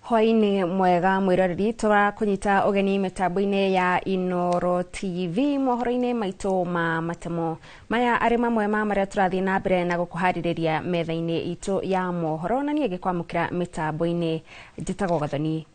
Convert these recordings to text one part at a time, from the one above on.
Hwaĩ-inĩ mwega mwĩroreri, tũrakũnyita ũgeni mĩtambo-inĩ ya Inoro TV mohoro-inĩ maitũ ma matemo maya arĩ mamwe ma marĩa tũrathiĩ na mbere na gũkũharĩrĩria metha-inĩ itũ ya mohoro. Na niĩ ngĩkwamũkĩra mĩtambo-inĩ njĩtagwo Gathoni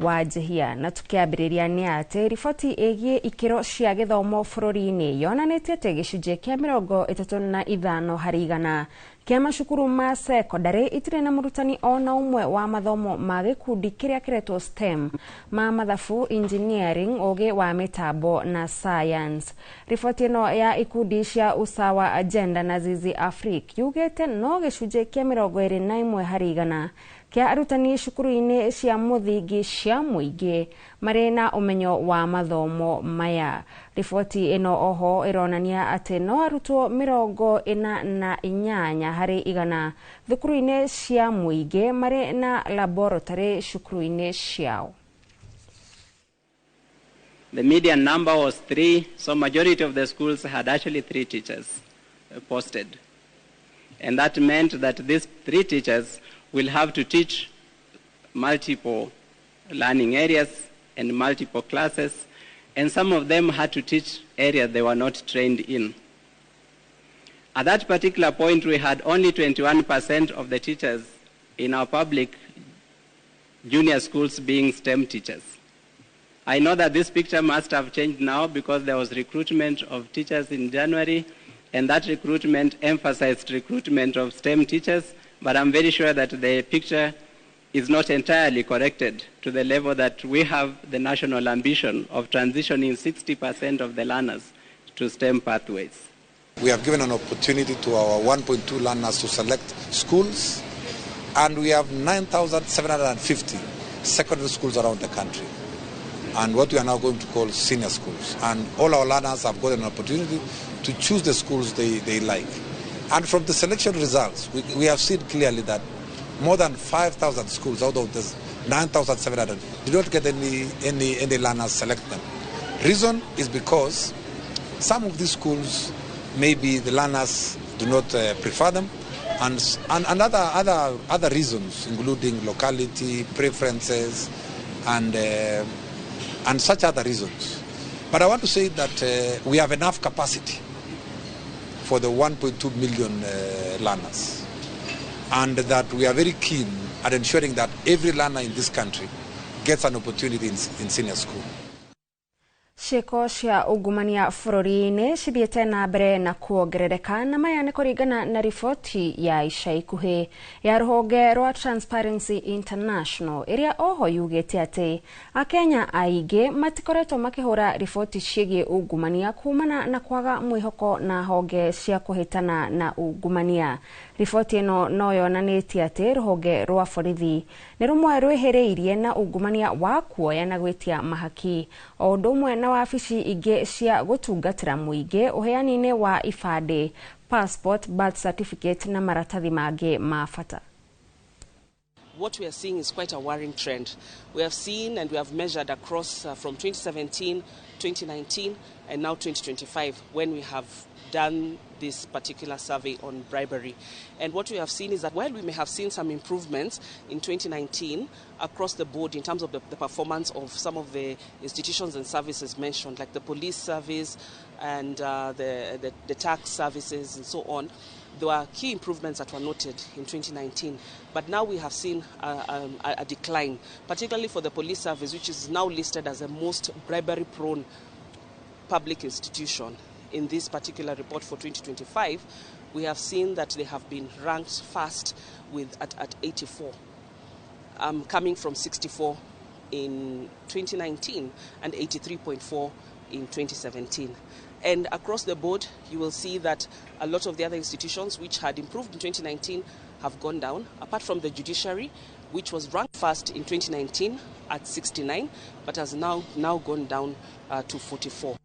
wa Njihia. Na tukiambĩrĩria nĩ atĩ riboti ĩgiĩ ikĩro cia gĩthomo bũrũri-inĩ yonanĩtie atĩ gĩcunjĩ kĩa 35% kĩa macukuru ma cekondarĩ itirĩ na mũrutani ona ũmwe wa mathomo ma gĩkundi kĩrĩa kĩretwo STEM, ma mathabu, engineering, ũgĩ wa mĩtambo na science. Riboti ĩno ya ikundi cia Usawa Agenda na Zizi Afrique yugĩte no gĩcunjĩ kĩa 21% kĩa arutani cukuru-inĩ cia mũthingi cia mũingĩ marĩ na ũmenyo wa mathomo maya. Riboti ĩno oho ĩronania atĩ no arutwo 48% thukuru-inĩ cia mũingĩ marĩ na laboratory cukuru-inĩ ciao. The median number was 3, so majority of the schools had actually 3 teachers posted. And that meant that these 3 teachers will have to teach multiple learning areas and multiple classes, and some of them had to teach areas they were not trained in. At that particular point, we had only 21% of the teachers in our public junior schools being STEM teachers. I know that this picture must have changed now because there was recruitment of teachers in January, and that recruitment emphasized recruitment of STEM teachers, but I'm very sure that the picture is not entirely corrected to the level that we have the national ambition of transitioning 60% of the learners to STEM pathways. We have given an opportunity to our 1.2 learners to select schools, and we have 9,750 secondary schools around the country, and what we are now going to call senior schools. And all our learners have got an opportunity to choose the schools they like. And from the selection results, we have seen clearly that more than 5,000 schools out of the 9,700 did not get any learners select them. Reason is because some of these schools, maybe the learners do not prefer them, and other reasons, including locality, preferences, and such other reasons. But I want to say that we have enough capacity for the 1.2 million learners, and that we are very keen at ensuring that every learner in this country gets an opportunity in senior school. Ciĩko cia ungumania bũrũri-inĩ cithiĩte na mbere na kuongerereka, na maya nĩ kũringana na riboti ya ica ikuhĩ ya rũhonge rwa Transparency International ĩrĩa oho yugĩte atĩ Akenya aingĩ matikoretwo makĩhũra riboti ciĩgiĩ ungumania kumana na kwaga mwĩhoko na honge cia kũhĩtana na ungumania. Riboti ĩno no yonanĩtie atĩ rũhonge rwa borithi nĩ rũmwe rwĩhĩrĩirie na ungumania wa kuoya na gwĩtia mahaki, o ũndũ ũmwe na wabici ingĩ cia gũtungatĩra mũingĩ ũheani-inĩ wa ibandĩ, passport, birth certificate na maratathi mangĩ ma bata. What we are seeing is quite a worrying trend. We have seen and we have measured across from 2017, 2019, and now 2025 when we have done this particular survey on bribery. And what we have seen is that while we may have seen some improvements in 2019 across the board in terms of the performance of some of the institutions and services mentioned, like the police service and the tax services and so on, there were key improvements that were noted in 2019. But now we have seen a decline, particularly for the police service, which is now listed as the most bribery-prone public institution. In this particular report for 2025, we have seen that they have been ranked first with at 84, coming from 64 in 2019 and 83.4 in 2017. And across the board, you will see that a lot of the other institutions which had improved in 2019 have gone down, apart from the judiciary, which was ranked first in 2019 at 69, but has now gone down to 44.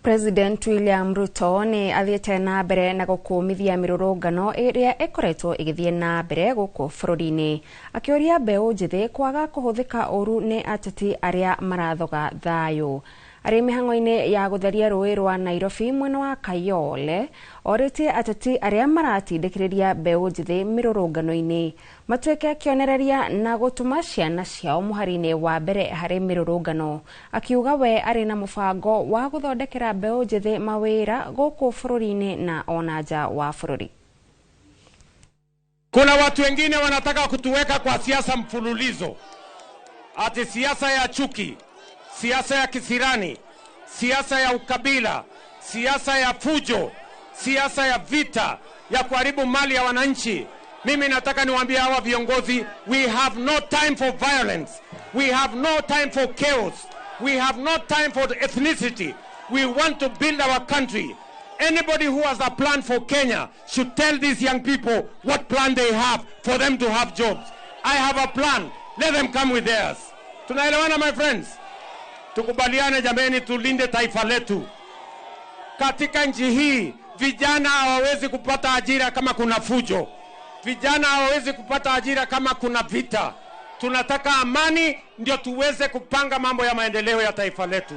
President William Ruto nĩ athiĩte na mbere na gũkũmithia mĩrũrũngano ĩrĩa ĩkoretwo ĩgĩthiĩ na mbere gũkũ bũrũri-inĩ, akĩũria mbeũ njĩthĩ kwaga kũhũthĩka ũru nĩ ateti arĩa marathoga thayũ. Arĩ mĩhang'o-inĩ ya gũtheria rũĩ rwa Nairobi mwena wa Kayole, orĩtie ateti arĩa maratindĩkĩrĩria mbeũ njĩthĩ mĩrũrũngano-inĩ matuĩke kĩonereria na gũtũma ciana ciao mũhari-inĩ wa mbere harĩ mĩrũrũngano, akiuga we arĩ na mũbango wa gũthondekera mbeũ njĩthĩ mawĩra gũkũ bũrũri-inĩ na ona nja wa bũrũri. Kuna watu wengine wanataka kutuweka kwa siasa mfululizo, ati siasa ya chuki, siasa ya kisirani, siasa ya ukabila, siasa ya fujo, siasa ya vita, ya kuharibu mali ya wananchi. Mimi nataka niwaambie hawa viongozi, we have no time for violence, we have no time for chaos, we have no time for ethnicity. We want to build our country. Anybody who has a plan for Kenya should tell these young people what plan they have for them to have jobs. I have a plan. Let them come with theirs. Tunaelewana, my friends? Tukubaliane jameni, tulinde taifa letu. Katika nchi hii vijana hawawezi kupata ajira kama kuna fujo. Vijana hawawezi kupata ajira kama kuna vita. Tunataka amani ndio tuweze kupanga mambo ya maendeleo ya taifa letu.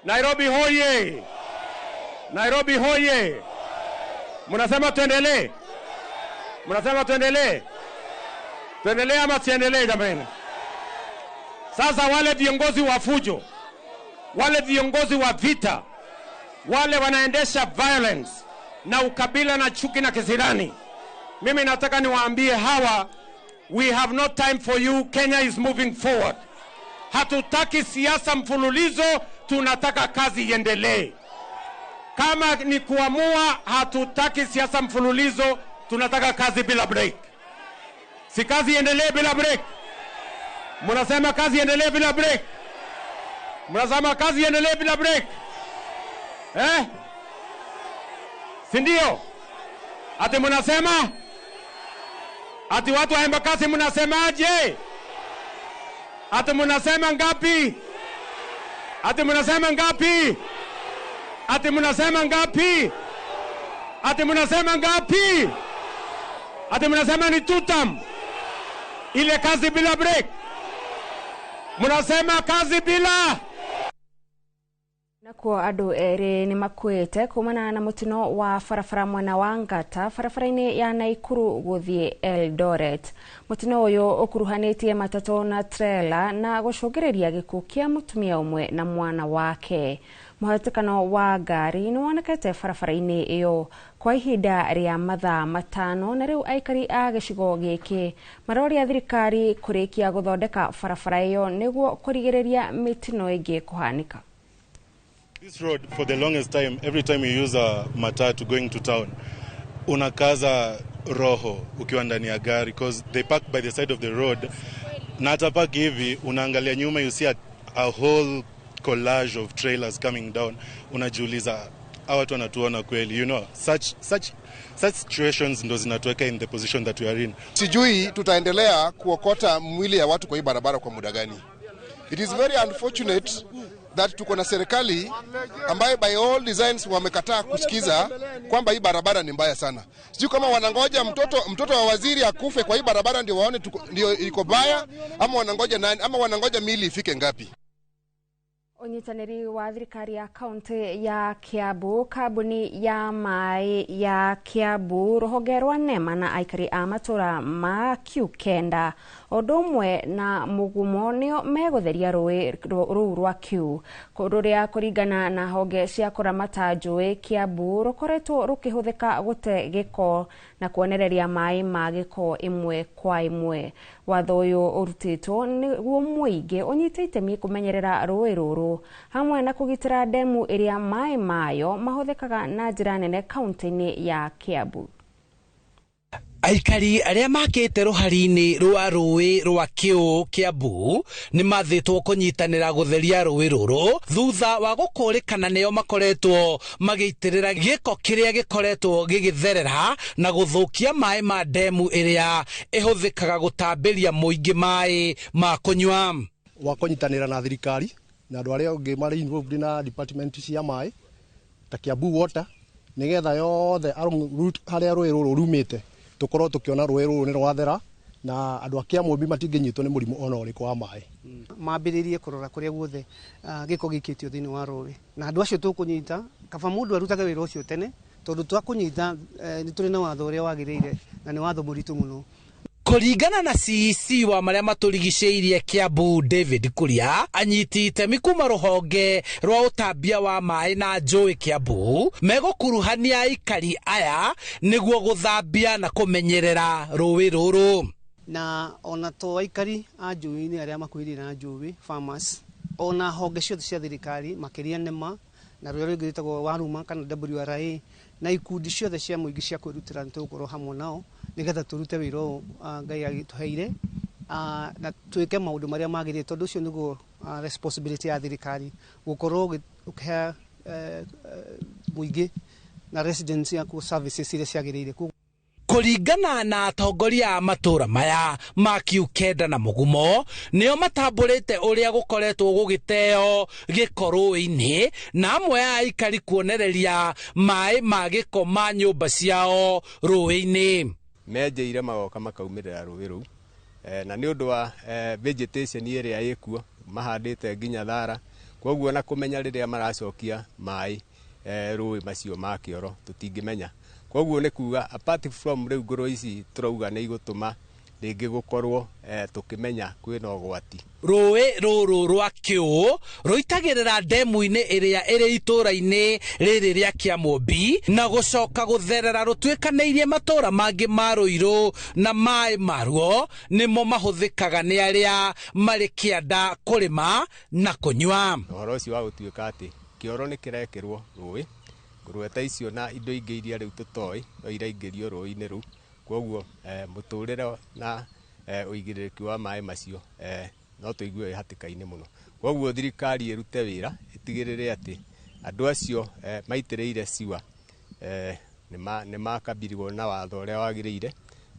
Nairobi hoye! Nairobi hoye! Mnasema tuendelee? Mnasema tuendelee? Tuendelee ama tuendelee jamani? Sasa wale viongozi wa fujo, wale viongozi wa vita, wale wanaendesha violence na ukabila na chuki na kisirani, mimi nataka niwaambie hawa, we have no time for you. Kenya is moving forward. Hatutaki siasa mfululizo, tunataka kazi iendelee. Kama ni kuamua, hatutaki siasa mfululizo, tunataka kazi bila break. Si kazi iendelee bila break? Mnasema kazi iendelee bila break? Mnasema kazi iendelee bila break? Eh? Si ndio? Ati mnasema? Ati watu wa Embakasi mnasemaje? Ati mnasema ngapi? Ati mnasema ngapi? Ati mnasema ngapi? Ati mnasema ngapi? Ati mnasema ni tutam. Ile kazi bila break. Mnasema kazi bila. Nakuo andũ erĩ nĩ makuĩte kumana na mũtino wa barabara mwena wa Ngata barabara-inĩ ya Naikuru gũthiĩ Eldoret. Mũtino ũyũ ũkuruhanĩtie matatũ na trela na gũcũngĩrĩria gĩkuũ kĩa mũtumia ũmwe na mwana wake. Mũhatĩkano wa ngari nĩ wonekete barabara-inĩ ĩyo kwa ihinda rĩa mathaa 5 na rĩu aikari a gĩcigo gĩkĩ maroria thirikari kũrĩkia gũthondeka barabara ĩyo nĩguo kũrigĩrĩria mĩtino ĩngĩ kũhanĩka. This road, for the longest time, every time you use a matatu going to town, unakaza roho ukiwa ndani ya gari because they park by the side of the road. Na hata park hivi, unaangalia nyuma, you see a whole collage of trailers coming down. Unajiuliza, hawa watu wanatuona kweli? You know, such situations ndo zinatuweka in the position that we are in. Sijui tutaendelea kuokota mwili ya watu kwa hii barabara kwa muda gani. It is very unfortunate that tuko na serikali ambayo by all designs wamekataa kusikiza kwamba hii barabara ni mbaya sana. Sijui kama wanangoja mtoto wa waziri akufe kwa hii barabara ndio waone ndio iko baya, ama wanangoja nani, ama wanangoja mili ifike ngapi. Ũnyitanĩri wa thirikari ya kaunti ya Kiambu, kambuni ya maĩ ya Kiambu, rũhonge rwa NEMA na aikari a matũra ma Q9 ũndũ ũmwe na mũgumo nĩo megũtheria rũĩ rũu rwa Q rũrĩa kũringana na honge cia kũramata njũĩ Kiambu rũkoretwo rũkĩhũthĩka gũte gĩko na kuonereria maĩ ma gĩko ĩmwe kwa ĩmwe. Watho ũyũ ũrutĩtwo nĩguo mũingĩ ũnyite itemi kũmenyerera rũĩ rũrũ hamwe na kũgitĩra ndemu ĩrĩa maĩ mayo mahũthĩkaga na njĩra nene kaunti-inĩ ya Kiambu. Aikari arĩa makĩte rũhari-inĩ rwa rũĩ rwa Kĩũ Kiambu nĩ mathĩtwo kũnyitanĩra gũtheria rũĩ rũrũ thutha wa gũkũrĩkana nĩo makoretwo magĩitĩrĩra gĩko kĩrĩa gĩkoretwo gĩgĩtherera na gũthũkia maĩ ma ndemu ĩrĩa ĩhũthĩkaga gũtambĩria mũingĩ maĩ ma kũnyua. Wa kũnyitanĩra na thirikari na andũ arĩa angĩ marĩ involved na department cia maĩ ta Kiambu Water nĩgetha yothe harĩa rũĩ rũrũ rumĩte tukorwo tukiona rũĩ rũrũ nĩ rwathera Na andũ a Kĩamũmbi matingĩnyitwo nĩ mũrimũ ona ũrĩkũ wa maĩ. Mambĩrĩrie kũrora kũrĩa guothe gĩko gĩikĩtio thĩinĩ wa rũĩ, na andũ acio tũkũnyita kaba mũndũ arutage wĩra ũcio tene, tondũ twakũnyita nĩ tũrĩ na watho ũrĩa wagĩrĩire na nĩ watho mũritũ mũno. Kũringana na CEC wa marĩa matũrigicĩirie Kiambu David Kuria, anyiti itemi kuma rũhonge rwa ũtambia wa maĩ na njũĩ Kiambu megũkuruhania aikari aya nĩguo gũthambia na kũmenyerera rũĩ rũrũ. Na ona to aikari a njũĩ-inĩ arĩa makuhĩrĩirie na njũĩ, farmers, ona honge ciothe cia thirikari makĩria NEMA na rũrĩa rũngĩ rwĩtagwo Waruma kana WRA na ikundi ciothe cia mũingĩ cia kwĩrutĩra nĩ tũgũkorwo hamwe nao nĩgetha tũrute wĩra ũyũ Ngai agĩtũheire na twĩke maũndũ marĩa magĩrĩire, tondũ ũcio nĩguo responsibility ya thirikari gũkorwo ũkĩhe mũingĩ na residents yaku services iria ciagĩrĩire. Kũringana na atongoria a matũra maya ma Kiukenda na Mũgumo, nĩo matambũrĩte ũrĩa gũkoretwo gũgĩteo gĩko rũĩ-inĩ, na amwe a aikari kuonereria maĩ ma gĩko ma nyũmba ciao rũĩ-inĩ. Menjeire magoka makaumĩrĩra rũĩ rũu, na nĩ ũndũ wa vegetation ĩrĩa ĩkuo mahandĩte nginya thara, koguo na kũmenya rĩrĩa maracokia maĩ rũĩ macio ma kĩoro tũtingĩmenya. Koguo nĩ kuga apart from rĩu ngũrũ ici tũrauga nĩ igũtũma rĩngĩ gũkorwo tũkĩmenya kwĩna ũgwati. Rũĩ rũrũ rwa Kĩũ rũitagĩrĩra ndemu-inĩ ĩrĩa ĩrĩ itũũra-inĩ rĩrĩ rĩa Kĩamũmbi na gũcoka gũtherera rũtuĩkanĩirie matũũra mangĩ ma Rũirũ, na maĩ maruo nĩmo mahũthĩkaga nĩ arĩa marĩ kĩanda kũrĩma na kũnyua. Ũhoro ũcio wa gũtuĩka atĩ kĩoro nĩ kĩrekĩrwo rũĩ, ngũrwe ta icio na indo ingĩ iria rĩu tũtoĩ no iraingĩrio rũĩ-inĩ rũu, koguo mũtũrĩre na ũigĩrĩrĩki wa maĩ macio no tũigue wĩ hatĩka-inĩ mũno. Koguo thirikari ĩrute wĩra ĩtigĩrĩre atĩ andũ acio maitĩrĩire ciwa nĩ makabirwo na watho ũrĩa wagĩrĩire,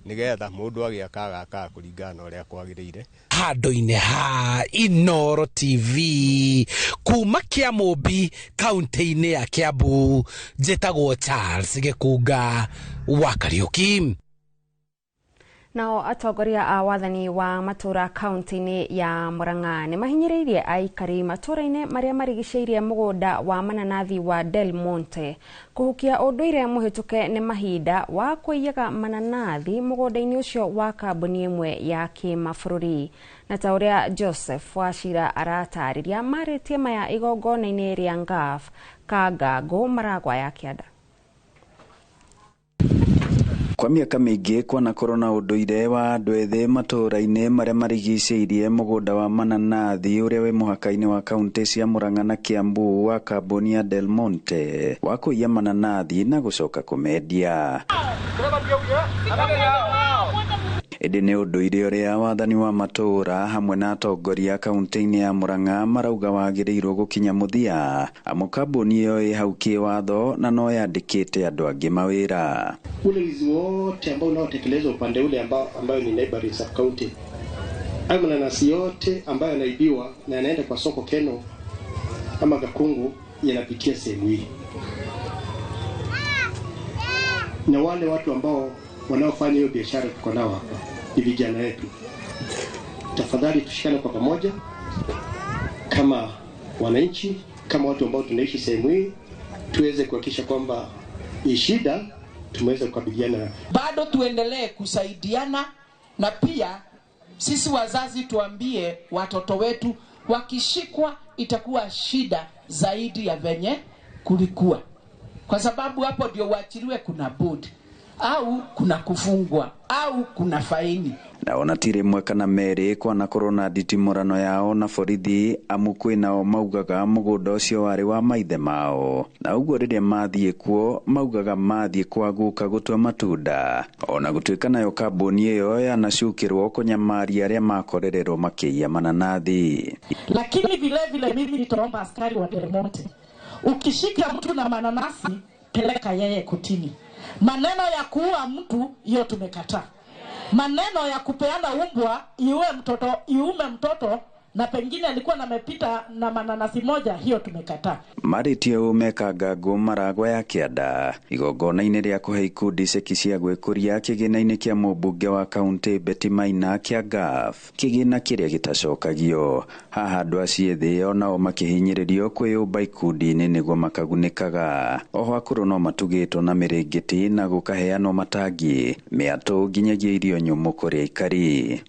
nĩgetha mũndũ agĩaka agakaga kũringana na ũrĩa kwagĩrĩire. Handũ-inĩ ha Inooro TV kuma Kĩamũmbi kaunti-inĩ ya Kiambu, njĩtagwo Charles Gĩkunga wa Kariũki. Nao atongoria a wathani wa matũra kaunti-inĩ ya Murang'a nĩ mahinyĩrĩirie aikari matũra-inĩ marĩa marigicĩirie mũgũnda wa mananathi wa Del Monte kũhukia ũndũire mũhĩtũke nĩ mahinda wa kũiyaga mananathi mũgũnda-inĩ ũcio wa kambuni ĩmwe ya kĩmabũrũri. Na ta ũrĩa Joseph Wachira aratarĩria, marĩtie maya igongona-inĩ rĩa Ngaf Kangango Maragwa ya Kĩanda. Kwa mĩaka mĩingĩ kwanakorwo na ũndũire wa andũ ethĩ matũũra-inĩ marĩa marigicĩirie mũgũnda wa mananathi ũrĩa wĩ mũhaka-inĩ wa kaunti cia Murang'a na Kiambu wa kambuni ya Del Monte wa kũiya mananathi na gũcoka kũmendia. Ĩndĩ nĩ ũndũire ũrĩa wathani wa matũũra hamwe na atongoria kaunti-inĩ ya Murang'a marauga wagĩrĩirwo gũkinya mũthia, amu kambuni ĩyo ĩ hau kĩwatho na no yandĩkĩte andũ angĩ mawĩra. Ule wizi wote ambao unaotekelezwa upande ule ambayo ni neighboring sub county, hayo mananasi yote ambayo yanaibiwa na yanaenda kwa soko Keno ama Gakungu yanapitia sehemu hii, na wale watu ambao wanaofanya hiyo biashara tuko nao hapa ni vijana wetu. Tafadhali tushikane kwa pamoja kama wananchi, kama watu ambao tunaishi sehemu hii, tuweze kuhakikisha kwamba hii shida tumeweza kukabiliana. Bado tuendelee kusaidiana, na pia sisi wazazi tuambie watoto wetu wakishikwa itakuwa shida zaidi ya venye kulikuwa, kwa sababu hapo ndio uachiliwe, kuna board au kuna kufungwa au kuna faini. Na ona ti rĩmwe kana merĩ kwanakorwo na nditimũrano yao na borithi, amu kwĩnao maugaga mũgũnda ũcio warĩ wa maithe mao, na ũguo rĩrĩa mathiĩ kuo maugaga mathiĩ kwa guka gũtua matunda. Ona gũtuĩka nayo kambuni ĩyo yanacukĩrwo kũnyamaria arĩa makorererwo makĩiya mananathi. Lakini vile vile mimi nitaomba askari wa Del Monte, ukishika mtu na mananasi peleka yeye kotini. Maneno ya kuua mtu hiyo tumekataa. Maneno ya kupeana umbwa iume mtoto na pengine alikuwa namepita na mananasi moja, hiyo tumekataa. Marĩtie ũũ mekanga ngũ Maragwa ya kĩanda igongona-inĩ rĩa kũhe ikundi ceki cia gwĩkũria kĩgĩna-inĩ kĩa mũmbunge wa kaunti Betty Maina kĩa GAF, kĩgĩna kĩrĩa gĩtacokagio. Haha andũ acio ethĩ onao makĩhinyĩrĩrio kwĩyũmba ikundi-inĩ nĩguo makagunĩkaga. Oho akũrũ no matugĩtwo na mĩrĩngĩti na gũkaheanwo matangi, mĩatũ nginyagia irio nyũmũ kũrĩ aikari.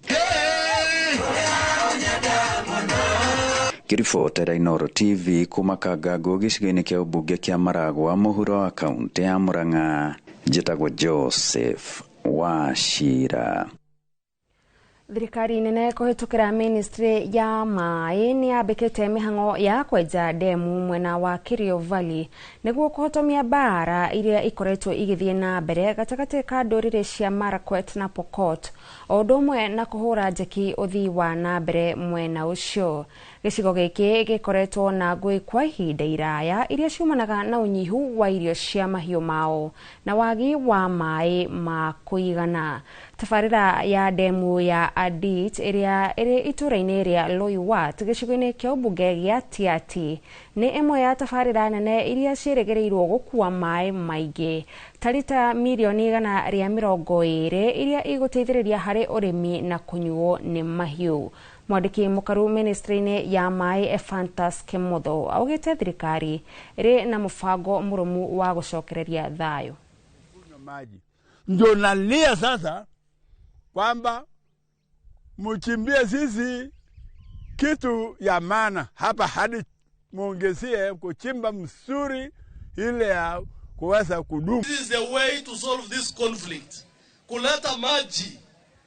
Ngĩribotera Inooro TV kuma Kangango gĩcigo-inĩ kĩa ũmbunge kĩa Maragwa mũhuro wa kaunti ya Murang'a, njĩtagwo Joseph Wachira. Thirikari nene kũhĩtũkĩra ministry ya maĩ nĩ yambĩkĩte mĩhang'o ya kwenja ndemu mwena wa Kerio Valley nĩguo kũhotomia mbara iria ikoretwo igĩthiĩ na mbere gatagatĩ ka ndũrĩrĩ cia Marakwet na Pokot, o ũndũ ũmwe na kũhũra njeki ũthii wa na mbere mwena ũcio. Gĩcigo gĩkĩ gĩkoretwo na ngũĩ kwa ihinda iraya iria ciumanaga na ũnyihu wa irio cia mahiũ mao na wagi wa maĩ ma kũigana. Tabarĩra ya ndemu ya Adit ĩrĩa ĩrĩ itũũra-inĩ rĩa Loiwat gĩcigo-inĩ kĩa ũmbunge gĩa Tiaty nĩ ĩmwe ya tabarĩra nene iria ciĩrĩgĩrĩirwo gũkua maĩ maingĩ ta rita mirioni 120 iria igũteithĩrĩria harĩ ũrĩmi na kũnyuo nĩ mahiũ. Mwandĩki mũkaru ministry-inĩ ya maĩ Ephantus Kimotho augĩte thirikari ĩrĩ na mũbango mũrũmu wa gũcokereria thayũ. Ndio nalia sasa kwamba muchimbie sisi kitu ya maana hapa hadi muongezie kuchimba msuri ile ya kuweza kudumu. This is the way to solve this conflict. Kuleta maji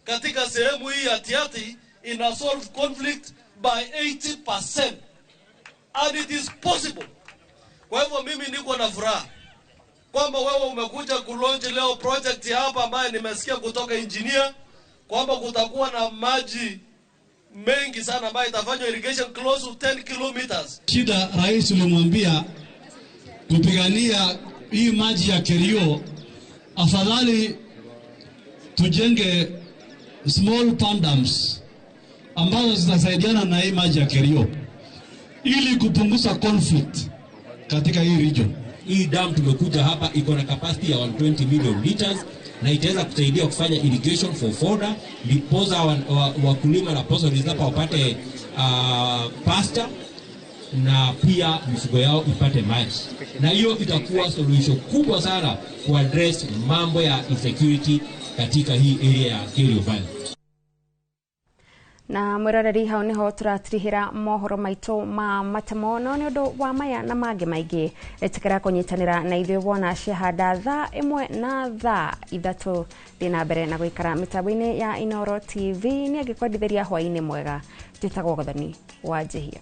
katika sehemu hii ya Tiaty ina solve conflict by 80%. And it is possible. Kwa hivyo mimi niko na furaha kwamba wewe umekuja kulaunch leo project hapa ambayo nimesikia kutoka engineer kwamba kutakuwa na maji mengi sana ambayo itafanywa irrigation close to 10 kilometers. Shida rais ulimwambia kupigania hii maji ya Kerio, afadhali tujenge small pond dams ambazo zitasaidiana na hii maji ya Kerio ili kupunguza conflict katika hii region. Hii dam tumekuja hapa iko na capacity ya 120 million liters na itaweza kusaidia kufanya irrigation for fodder, ndiposa wakulima na pastoralists hapa wapate pasture na pia mifugo yao ipate maji. Na hiyo itakuwa solution kubwa sana ku address mambo ya insecurity katika hii area ya Kerio Valley. Na mwiroreri hau niho tũratirihĩra mohoro maitũ ma matemo, no nĩ ũndũ wa maya na mangĩ maingĩ ĩtĩkĩra kũnyitanĩra na ithuĩ wona ciahanda thaa 1 na thaa 3. Thiĩ na mbere na gũikara mĩtambo-inĩ ya Inooro TV nĩ angĩkwendithĩria hwaĩ-inĩ mwega. Njĩtagwo Gathoni wa Njihia.